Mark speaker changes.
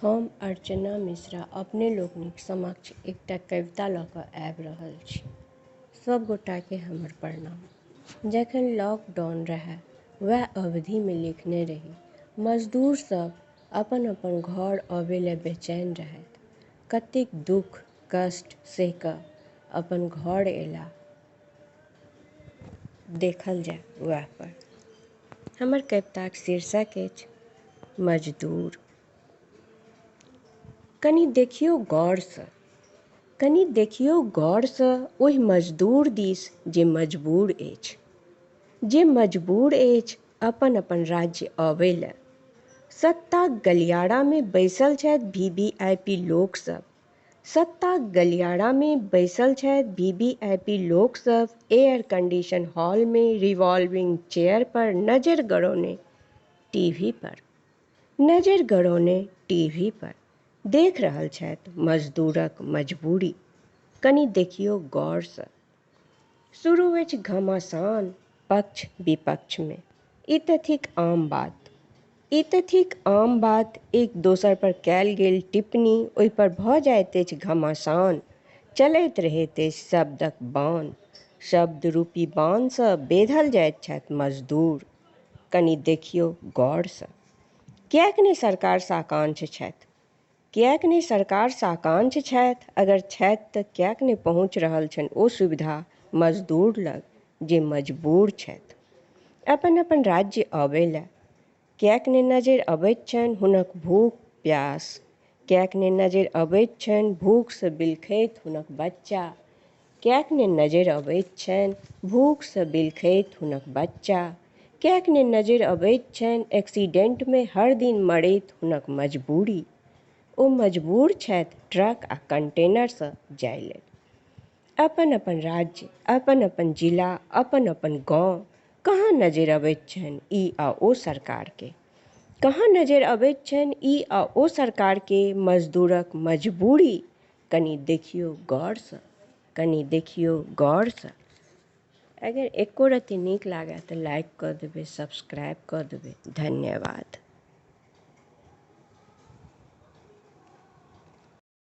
Speaker 1: हम अर्चना मिश्रा अपने लोकनिक समक्ष एकटा कविता लऽ कऽ आबि रहल छी। सभगोटाके हमर प्रणाम। जखन लॉकडाउन रहए वएह अवधिमे लिखने रही। मजदूर सब अपन अपन घर अबै लए बेचैन रहथि। कतेक दुःख कष्ट सहि कऽ अपन घर अयलाह, देखल जाय वएह पर। हमर कविताक शीर्षक अछि मजदूर। कनि देखियौ गौरसँ, कनि देखियौ गौरसँ ओहि मजदूर दिस जे मजबूर अछि, जे मजबूर अछि अपन अपन राज्य अबै लए। सत्ताक गलियारामे बैसल छथि VVIP लोकसभ, सत्ताक गलियारामे बैसल छथि VVIP लोकसभ, एयर कंडीशन हॉलमे रिवॉल्विंग चेयर पर नजरि गड़ौने टीवी पर, नजरि गड़ौने टीवी पर देख रहल छथि मजदूरक मजबूरी। कनि देखियौ गौरसँ। शुरू अछि घमासान पक्ष विपक्षमे। ई तऽ थिक आम बात, ई तऽ थिक आम बात। एक दोसर पर कयल गेल टिप्पणी ओहि पर भऽ जाइत अछि घमासान। चलैत रहैत अछि शब्दक बाण, शब्द रूपी बाणसँ बेधल जाइत छथि मजदूर। कनि देखियौ गौरसँ। किएक नहि सरकार साकांक्ष छथि, किएक नहि सरकार साकांक्ष छथि? अगर छथि तऽ किएक नहि पहुँच रहल छनि ओ सुविधा मजदूर लग जे मजबूर छथि अपन अपन राज्य अबै लए? किएक नहि नजरि अबैत छनि हुनक भूख प्यास? किएक नहि नजरि अबैत छनि भूखसँ बिलखैत हुनक बच्चा? किएक नहि नजरि अबैत छनि भूखसँ बिलखैत हुनक बच्चा? किएक नहि नजरि अबैत छनि एक्सीडेंटमे हर दिन मरैत हुनक मजबूरी? ओ मजबूर छथि ट्रक आ कंटेनरसँ जाय लेल अपन अपन राज्य, अपन अपन जिला, अपन अपन गाँव। कहाँ नजरि अबैत छनि ई आ ओ सरकारके? कहाँ नजरि अबैत छनि ई आ ओ सरकारके मजदूरक मजबूरी? कनि देखियौ गौरसँ, कनि देखियौ गौरसँ। अगर एको रत्ती नीक लागए तऽ लाइक कऽ देबै, सब्सक्राइब कऽ देबै। धन्यवाद।